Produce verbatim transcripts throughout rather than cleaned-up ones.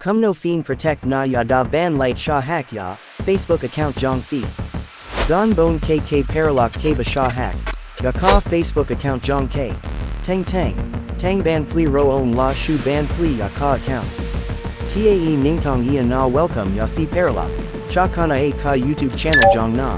Kumno phin protect noh ïa da ban lait shah hack ïa Facebook account jong phi? Don bun ki ki paralok kiba shah hack ïa ka Facebook account jong ki. Teng teng, tang ban plie ruh yn lah shuh ban plie ïa ka account. Te nyngkong ïa nga welcome ïa phi paralok sha kane ka YouTube channel jong nga.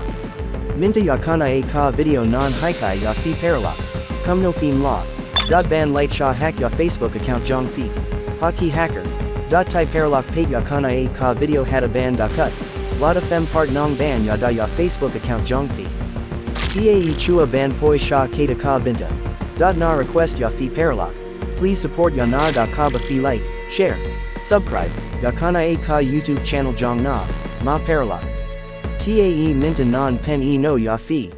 Mynta ïa kane ka video ngan hikai ïa phi paralok kumno phin lah dot ban lait shah hack ïa Facebook account jong phi ha ki hacker. Dot te paralok peit ïa kane ka video haba ban da kut. Lada phi part nongban ïada ïa Facebook account jong phi. Te shuwa ban poi sha kata ka bynta dot nga request ïa phi paralok, please support ïa nga da kaba phi like, share, subscribe ïa kane ka YouTube channel jong nga, ma paralok. Te mynta ngan pyni noh ïa phi.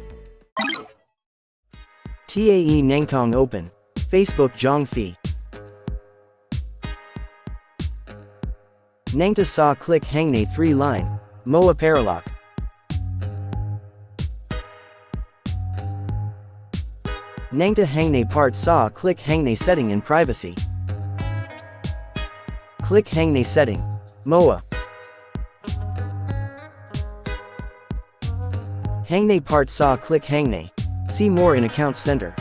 Te nyngkong open Facebook jong phi. Nangta sa click hangne three line, mo paralok. Nangta hangne part sa click hangne setting and privacy. Click hangne setting, mo. Hangne part sa click hangne see more in account center.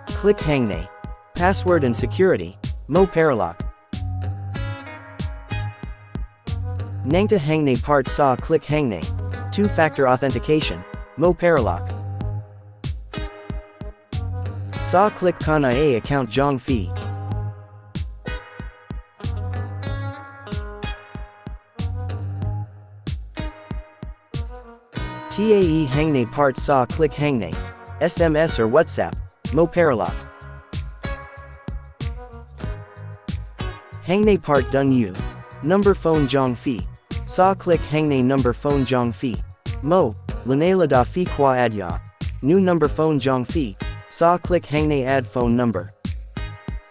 Click hangne password and security, mo paralok. Nangta hangne part sa click hangne two-factor authentication, mo paralok. Sa click kane account jong phi. Te hangne part sa click hangne S M S or WhatsApp, mo paralok. Hangne part don new number phone jong phi. Sa click hangne number phone jong phi, mo, lane lada phi kwah add ïa new number phone jong phi. Sa click hangne add phone number.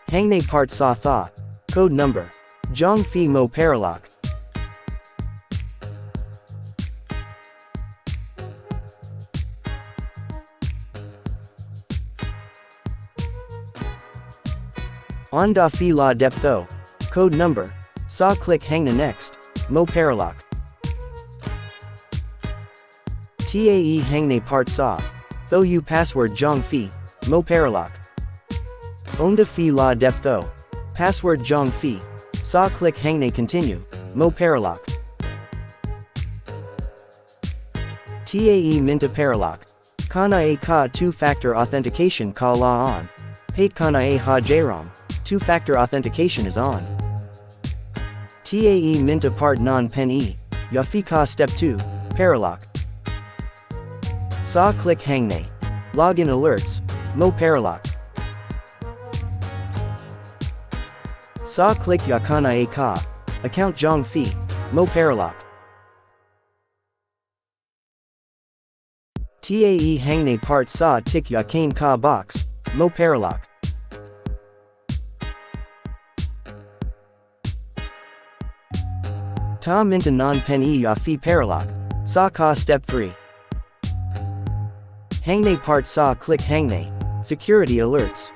Hangne part sa tha code number jong phi, mo paralok. Ynda phi la dep thoh code number, sa click hangne next, mo paralok. Te hangne part sa thoh ïa u password jong phi, mo paralok. Ynda phi la dep thoh password jong phi, sa click hangne continue, mo paralok. Te mynta paralok, kane ka two-factor authentication ka la on. Peit kane ha jairam, two-factor authentication is on. Te mynta part ngan pyni ïa phi ka step two, paralok. Sa click hangne login alerts, mo paralok. Sa click ïa kane ka account jong phi, mo paralok. Te hangne part sa tick ïa kane ka box, mo paralok. Te mynta ngan pyni ïa phi paralok, sa ka step three. Hangne part sa click hangne security alerts.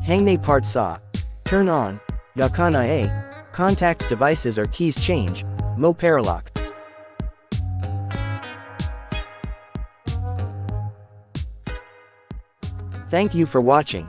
Hangne part sa turn on ïa kane contacts, devices or keys change, mo paralok. Thank you for watching.